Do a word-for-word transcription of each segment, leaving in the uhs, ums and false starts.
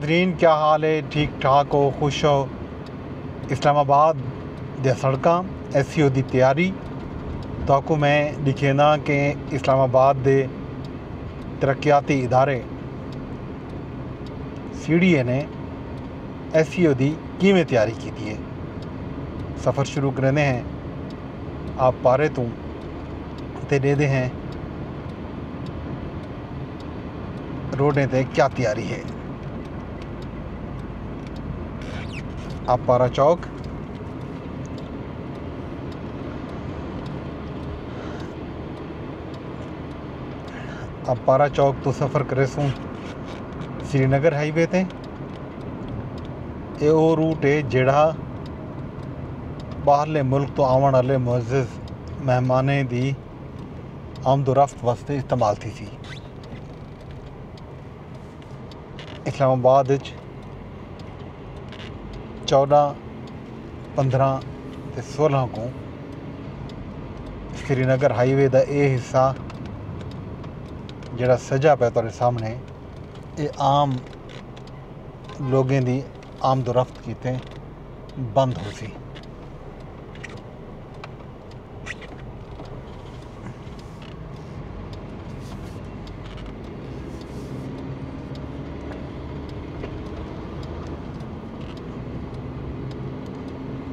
ناظرین، کیا حال ہے؟ ٹھیک ٹھاک ہو؟ خوش ہو؟ اسلام آباد دے سڑکاں، ایس سی او دی تیاری۔ تہاکوں میں ݙکھینداں کہ اسلام آباد دے ترقیاتی ادارے، سی ڈی اے نے ایس سی او دی کیویں تیاری کیتی ہے۔ سفر شروع کریندے ہیں آپ پارے توں تے ݙیہدے ہیں روڈیں تے کیا تیاری ہے۔ آپ پارا چوک، آپ پارا چوک توں سفر کریسوں سری نگر ہائی وے تے۔ اے او روٹ ہے جیڑھا ٻاہرلے ملک توں آوݨ آلے معزز مہمانیں دی آمد و رفت واسطے استعمال تھیسی۔ اسلام آباد اچ چوݙاں، پندرہ تے سولہ کوں سری نگر ہائی وے دا اے حصہ جیڑھا سجا پیا تہاݙے سامݨے، اے عام لوگیں دی آمد و رفت کیتے بند ہوسی۔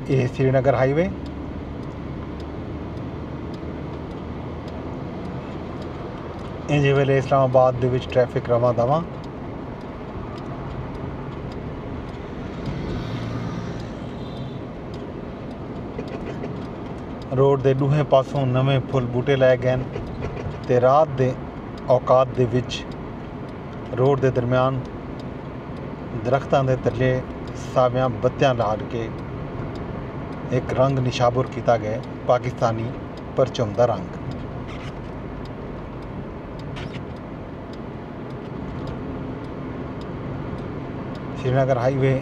اے سری نگر ہائی وے۔ انجھے ویلے اسلام آباد دے وچ ٹریفک رواں دواں۔ روڈ دے ݙوہیں پاسوں نویں پھل ٻوٹے لائے ڳئن تے رات دے اوقات دے وچ روڈ دے درمیان درختاں دے تلے ساویاں بتیاں لاݙ کے ہک رنگ نشابر کیتا ڳئے، پاکستانی پرچم دا رنگ۔ سری نگر ہائی وے،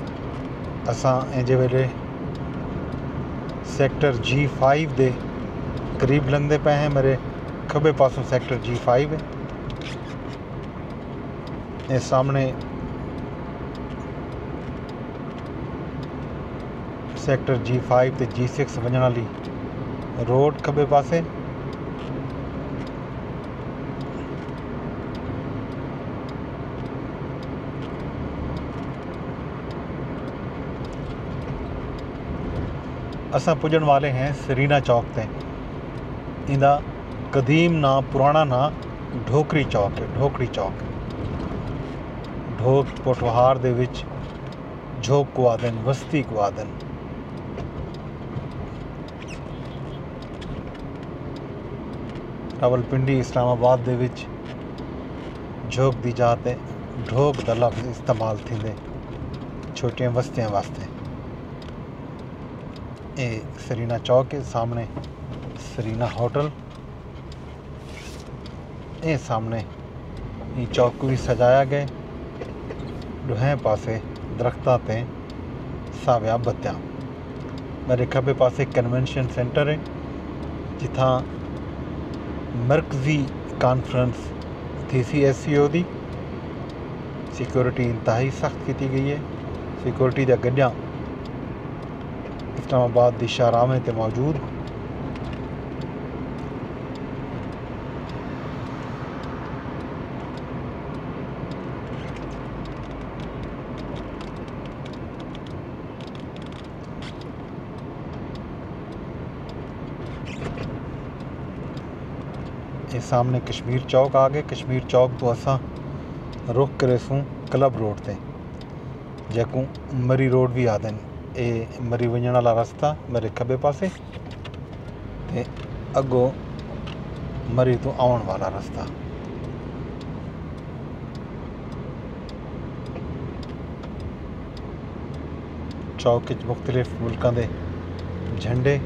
اساں اینجھے ویلے سیکٹر جی فائیو دے قریب لنگھدے پئے ہیں۔ میرے کھبے پاسوں سیکٹر جی فائیو ہے۔ اے سامݨے سیکٹر جی فائیو تے جی سکس ونڄݨ والی روڈ کھبے پاسے۔ اساں پڄݨ والے ہیں سرینا چوک تے۔ ایندا قدیم ناں، پراݨا ناں ڈھوکری چوک ہے، ڈھوکڑی چوک۔ ڈھوک پوٹھوہار دے وچ جھوک کوں آہدن، وستی کوں آہدن۔ راولپنڈی، اسلام آباد دے وچ جھوک دی جاہ تے ڈھوک دا لفظ استعمال تھیندے چھوٹیاں وستیاں واسطے۔ اے سرینا چوک ہے، سامݨے سرینا ہوٹل۔ اے سامݨے ایں چوک کوں وی سجایا ڳئے۔ ݙوہیں پاسے درختاں تے ساویاں بتیاں۔ میݙے کھٻے پاسے کنونشن سینٹر ہے، جتھاں مرکزی کانفرنس تھیسی ایس سی او دی۔ سیکیورٹی انتہائی سخت کیتی ڳئی ہے۔ سیکیورٹی دیاں گݙیاں اسلام آباد دی شاہراہیں تے موجود۔ اے سامݨے کشمیر چوک آ ڳئے۔ کشمیر چوک توں اساں رخ کریسوں کلب روڈ تے، جیکوں مری روڈ وی آہدن۔ اے مری ونڄݨ والا رستہ میݙے کھٻے پاسے تے اڳوں مری توں آوݨ والا رستہ۔ چوک اچ مختلف ملکاں دے جھنڈے۔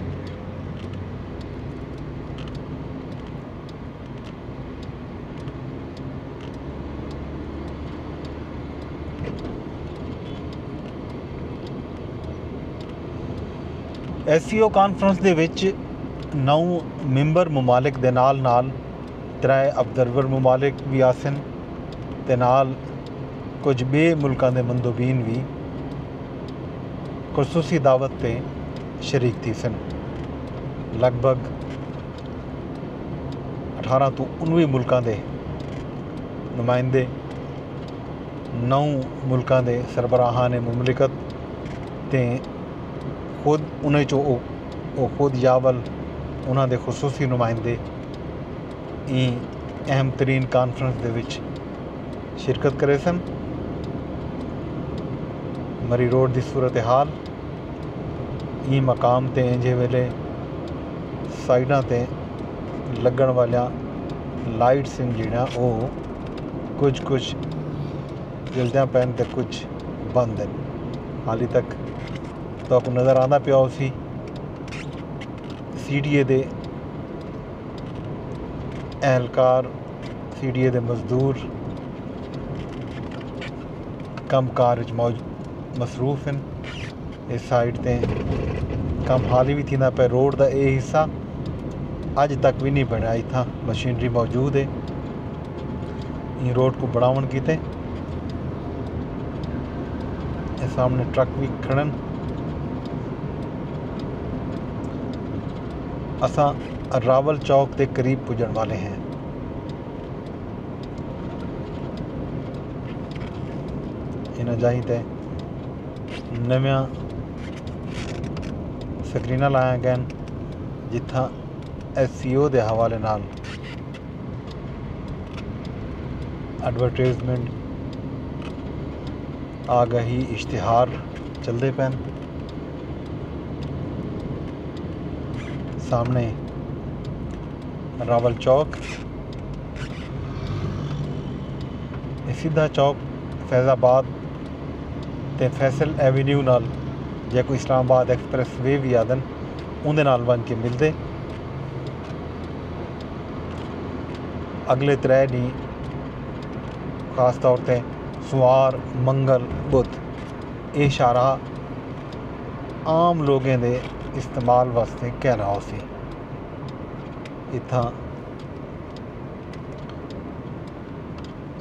ایس سی او کانفرنس دے وچ نو ممبر ممالک دے نال نال ترے آبزرور ممالک وی آسن تے نال کجھ ٻئے ملکاں دے مندوبین وی خصوصی دعوت تے شریک تھیسن۔ لڳ ٻھڳ اٹھارہ توں انوی ملکاں دے نمائندے، نو ملکاں دے سربراہان مملکت تے خود انہیں چوں او او خود یا ول انہاں دے خصوصی نمائندے ایں اہم ترین کانفرنس دے وچ شرکت کریسن۔ مری روڈ دی صورتحال، ایں مقام تے اینجھے ویلے سائیڈاں تے لڳݨ والیاں لائٹس ہن جیڑھیاں او کجھ کجھ جلدیاں پئن تے کجھ بند ہن۔ حالی تک تہاکوں نظر آندا پیا ہوسی سی ڈی اے دے اہلکار، سی ڈی اے دے مزدور کم کار وچ موج مصروف ہن۔ اس سائیڈ تے کم حالی وی تھیندا پئے۔ روڈ دا اے حصہ اڄ تک وی نہیں بݨیا۔ اتھاں مشینری موجود ہے ایں روڈ کوں بݨاوݨ کیتے۔ اے سامݨے ٹرک وی کھڑن۔ اساں راول چوک دے قریب پڄݨ والے ہیں۔ انہاں جاہیں تے نویاں سکریناں لائیاں ڳئن، جتھاں ایس سی او دے حوالے نال ایڈورٹائزمنٹ، آگاہی اشتہار چلدے پئن۔ سامݨے راول چوک، اے سدھا چوک فیض آباد تے فیصل ایونیو نال، جیکوں اسلام آباد ایکسپریس وے وی آہدن، اوندے نال ونڄ کے ملدے۔ اڳلے ترے ݙینھ خاص طور تے سوار، منگل، ٻدھ اے شاہراہ عام لوگیں دے استعمال واسطے کینہ ہوسی۔ اتھاں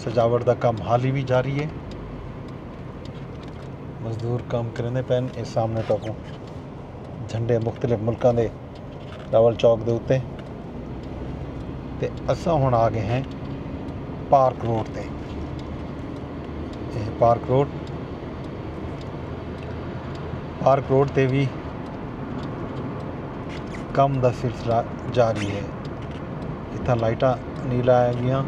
سجاوٹ دا کم حالی وی جاری ہے۔ مزدور کم کریندے پئن۔ اے سامݨے تہاکوں جھنڈے مختلف ملکاں دے راول چوک دے اتے۔ تے اساں ہݨ آ ڳئے ہیں پارک روڈ تے۔ اے پارک روڈ، پارک روڈ تے وی کم دا سلسلہ جاری ہے۔ اتھاں لائٹاں نہیں لائیاں ڳیاں۔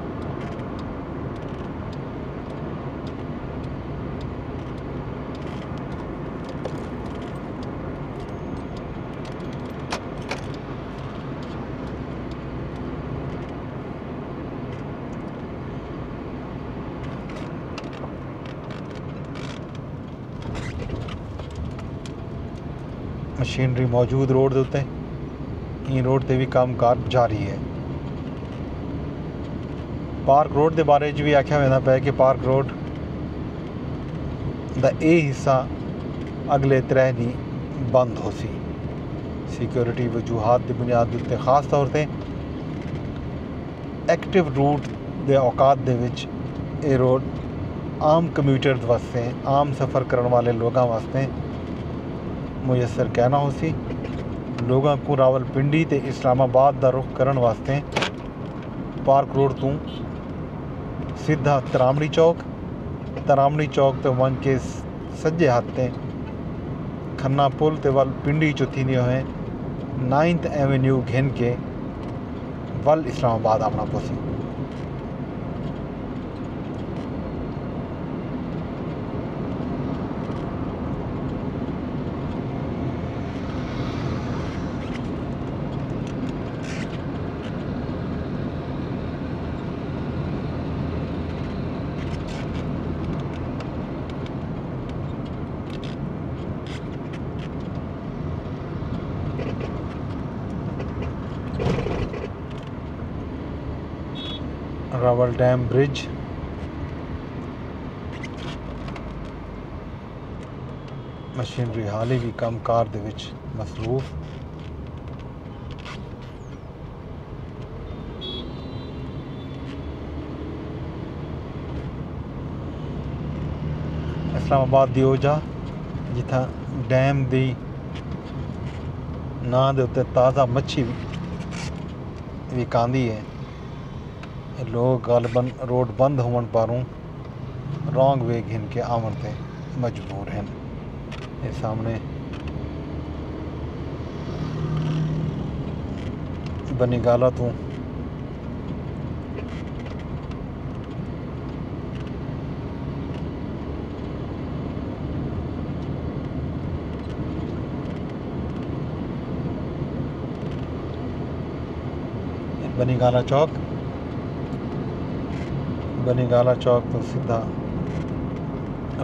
مشینری موجود روڈ دے اتے، ایں روڈ تے وی کم کار جاری ہے۔ پارک روڈ دے بارے چ وی آکھیا ویندا پئے کہ پارک روڈ دا اے حصہ اڳلے ترے ݙینھ بند ہوسی۔ سیکیورٹی وجوہات دی بنیاد اتے خاص طور تے ایکٹیو روٹ دے اوقات دے وچ اے روڈ عام کمیوٹرز واسطے، عام سفر کرݨ والے لوگاں واسطے میسر کائنا ہوسی۔ لوگاں کوں راولپنڈی تے اسلام آباد دا رخ کرݨ واسطے پارک روڈ توں سدھا ترامڑی چوک، ترامڑی چوک تے ونڄ کے سڄے ہتھ تے کھنہ پل تے ول پنڈی چوں تھیندے ہوئے نائنتھ ایونیو گھن کے ول اسلام آباد آوݨا پوسی۔ راول ڈیم برج، مشینری حالی وی کم کار دے وچ مصروف۔ اسلام آباد دی او جاہ جتھاں ڈیم دی ناں دے اتے تازہ مچھی وکاندی ہے۔ لوگ غالباً روڈ بند ہووݨ پاروں رانگ وے گھن کے آوݨ تے مجبور ہن۔ اے سامݨے بنی گالا توں بنی گالا چوک، بنی گالا چوک تو سیدھا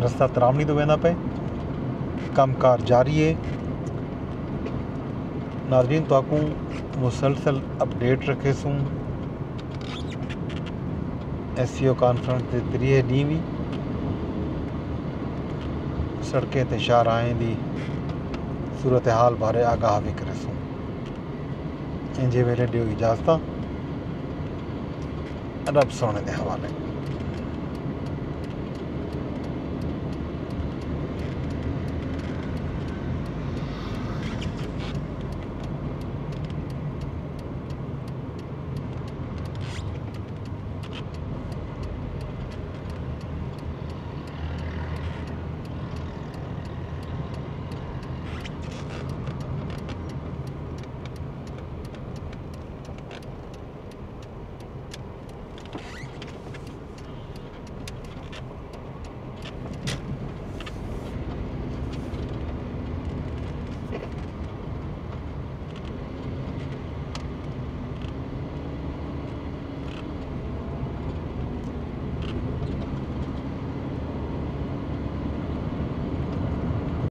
رستہ تراوݨی تو ویندا پئے۔ کم کار جاری ہے۔ ناظرین، تہاکوں مسلسل اپڈیٹ رکھیسوں۔ ایس سی او کانفرنس دے تریہے ݙینہہ وی سڑکیں تے شاہراہیں دی صورتحال بارے آگاہ وی کریسوں۔ اینجھے ویلے ݙیو اجازتاں، رب سوہݨے دے حوالے۔